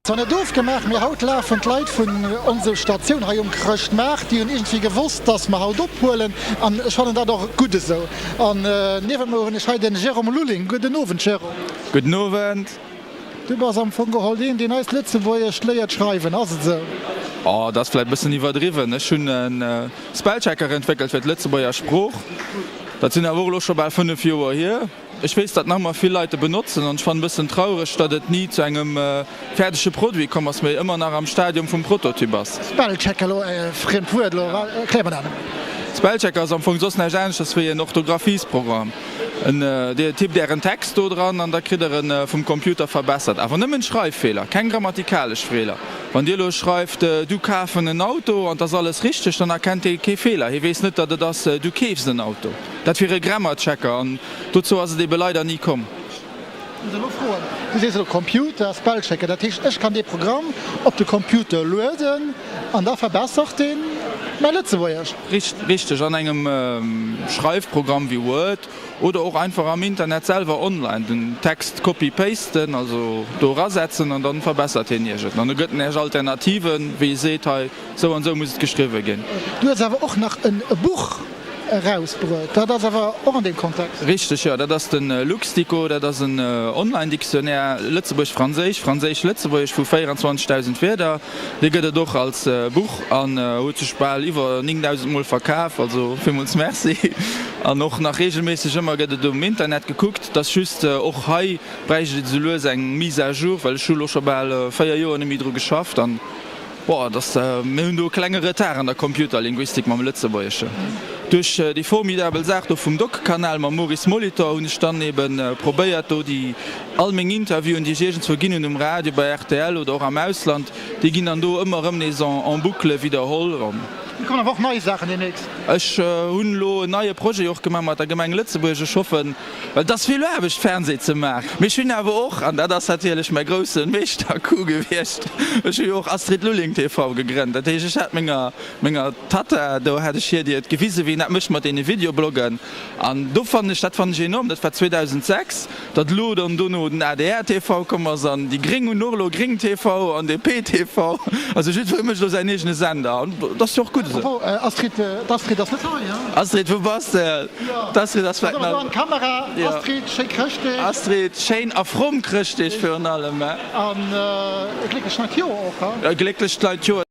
Zwar net ofgemaach, mee haut lafen d'Leit vun onser Statioun hei um Chrëschtmaart, déi hunn iergendwéi gewosst, dass mer haut ophuelen an ech fannen dat och gutt esou. An niewent mer hunn ech hei den Jérôme Lulling. Gudden Owend Jérôme. Gudden Owend. Du bass am Fong geholl deen, deen eis Lëtzebuergescht léiert schreiwen, ass et esou? Oh, dat ass vläicht e bëssen iwwerdriwwen. Ech hunn e Spellchecker entwéckelt fir d'Lëtzebuerger Sprooch. Dat sinn awer och elo scho bal 5 Joer hier. Ech weess, datt nach ëmmer vill Leit e benotzen an ech fannen e bëssen traureg, datt et ni zu engem fäerdege Produit komm ass, mee ëmmer nach am Stadium vum Prototyp ass. Spellchecker, elo e friemt Wuert, elo erklär mer dat emol. Spellchecker ass am Fong soss näischt aneschters wéi en Orthographiesprogramm. Dir tippt Ären Text do dran an da kritt Der e vum Computer verbessert. Awer nëmmen Schreiffeeler, keng grammatikalesch Feeler. Wann Dir elo schreift Du kafen en Auto an 't ass alles richteg, dann erkennt hie kee Feeler. Hie weess net, datt et ass Du keefs en Auto. Dat wier e Grammar-Checker an dozou ass et ebe leider ni komm. Ech muss elo froen, du sees elo Computer, Spellchecker, dat heescht ech kann dee Programm op de Computer lueden an da verbessert deen mäi Lëtzebuergesch? Richteg, an engem Schreifprogramm wéi Word oder och einfach am Internet selwer online den Text copy-pasten, also do erasetzen an dann verbessert hien iech et an e gëtt en iech Alternativen, wéi e seet, hei sou an sou muss et geschriwwe ginn. Du hues awer och nach e Buch Erausbruet. Dat ass awer och an deem Kontext. Richteg, jo. Dat ass de Luxdico. Dat ass en Online-Dictionnaire Lëtzebuerg-Franséisch, Franséisch-Lëtzebuergesch vu 24.000 Wierder. Dee gëtt et och als Buch an huet sech bal iwwer 9.000 Mol verkaf. Also villmools Merci. An och nach reegelméisseg ëmmer gëtt et um Internet gekuckt. Et ass just, och hei bräicht et esou lues eng Mise à jour, well ech hu lo scho bal 4 Joer net méi dru geschafft an. Boah, dass, mir hunn do e klenge Retard an der Computerlinguistik mam Lëtzebuergeschen. Duerch déi formidabel Saach do vum Doc-Kanal mam Maurice Molitor hunn ech dann eben probéiert, do déi, all meng Interviewen, déi ech iergendzwou ginn hunn, um Radio, bei rtl oder och am Ausland, déi ginn dann do ëmmer erëm nees en boucle widderholl. Do kommen awer och nei Saachen deemnächst. Ech hunn elo en neie Projet och gemaach mat der Gemeng Lëtzebuerg. Ech hoffen, Well et ass vill Aarbecht Fernseh ze maachen. Mee ech hunn awer och, an dat ass natierlech mäi grousse Meeschtercoup gewiescht, ech hu jo och Astrid Lulling TV gegrënnt. Dat heescht, ech hat menger, menger Tatta, do hat ech hir déi et gewisen, wéi een dat mécht mat deene Videobloggen. An do fannen ech, dat fannen ech enorm, dat war 2006, datt elo dann dono den adr TV komm ass an déi Gréng hunn och elo Gréng TV an DP TV. Also jiddweree mécht elo säin eegene Sender an dat ass jo och gutt esou. Apropos Astrid, d'Astrid ass net hei, hein? Astrid, wou bass de? D'Astrid ass vläit nach. Kamera, Astrid, schéi Chrëschtdeeg. Astrid, schéin a fromm Chrëschtdeeg virun allem. An e glécklecht neit Joer och, ha? E glécklecht neit Joer.